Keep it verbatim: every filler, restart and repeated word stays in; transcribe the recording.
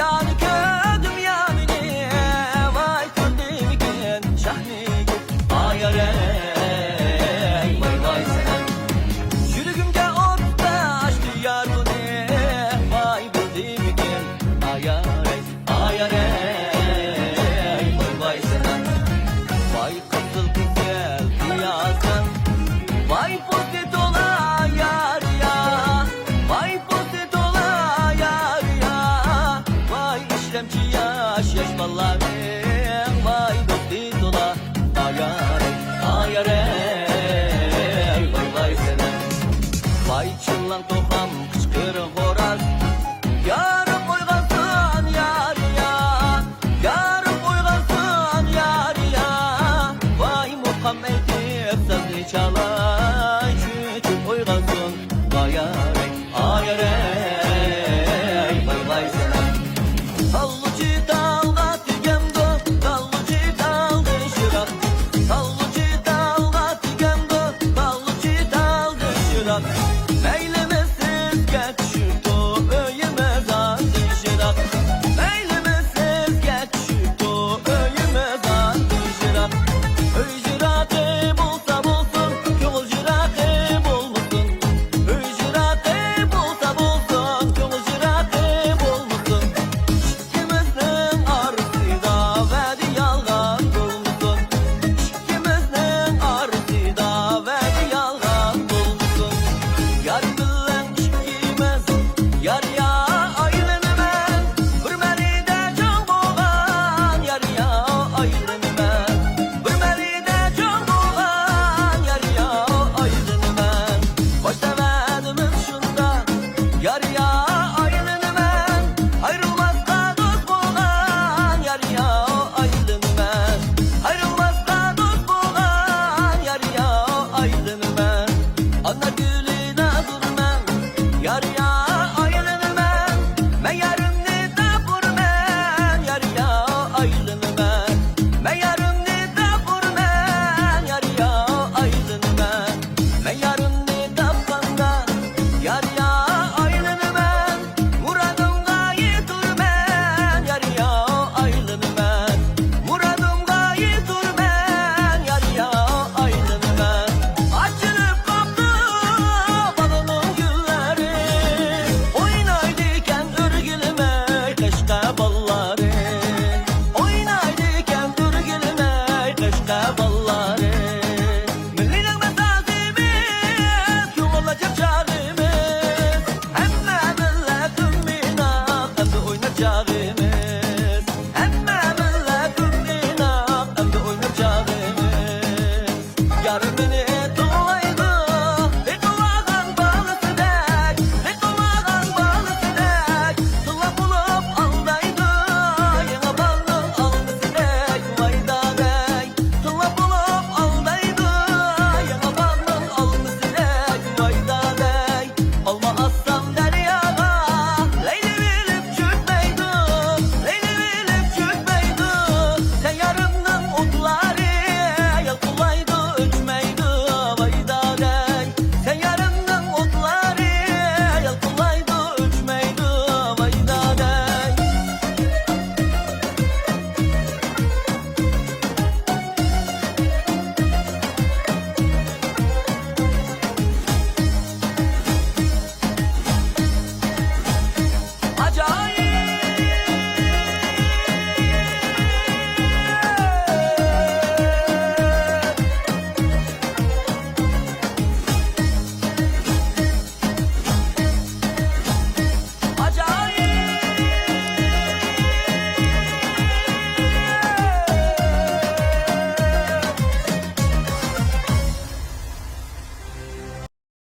يارنى كۆردۈم يارنى، ۋاي كۆردۈمكىن شاھنى. ئايارەي، ۋاي ۋاي سەن. يۈرىكىمگە ئوت ئاچتى يار بۇنى، ۋاي بىلدىمىكىن؟ ئايارەي، ئايارەي، ۋاي ۋاي سەن. ۋاي قىزىل گۈزەل قىياسەن، ۋاي پوستى تولا يار يا، ۋاي پوستى تولا يار يا. ۋاي ئىشلەمچى ياش، ياش بالىلارنىڭ، ۋاي دوستى تولا. ئايارەي، ئايارەي، ۋاي ۋاي سەن. ۋاي چىللاڭ توخۇ، قىچقىر خوراز، يارىم ئويغانسۇن يار يا، يارىم ئويغانسۇن يار يا. ۋاي مۇقام ئېيتىپ سازنى چالاي، چۆچۈپ ئويغانسۇن. ئايارەي، ئايارەي، ۋاي ۋاي سەن. تاللىچى تالغا تېگەمدۇ، تاللىچى تالدىن يىراق. تاللىچى تالغا تېگەمدۇ، تاللىچى تالدىن يىراق. مەيلىمىز سىزگە چۈشۈپتۇ، ئۆيىمىز ئاندىن يىراق. مەيلىمىز سىزگە چۈشۈپتۇ، ئۆيىمىز ئاندىن يىراق. ئۆي يىراقى بولسا بولسۇن، كۆڭۈل يىراقى بولمىسۇن. ئۆي يىراقى بولسا بولسۇن، كۆڭۈل يىراقى بولمىسۇن. ئىككىمىزنىڭ ئارىسىدا ۋەدە يالغان بولمىسۇن. ئىككىمىزنىڭ ئارىسىدا ۋەدە يالغان بولمىسۇن. يار بىلەن ئىككىمىز، يار يا ئايلىنىمەن. بىر مەرىدە جەڭ بولغان، يار يا ئايلىنىمەن. بىر مەرىدە جەڭ بولغان، يار يا ئايلىنىمەن. باشتا ۋەدىمىز شۇنداق، يار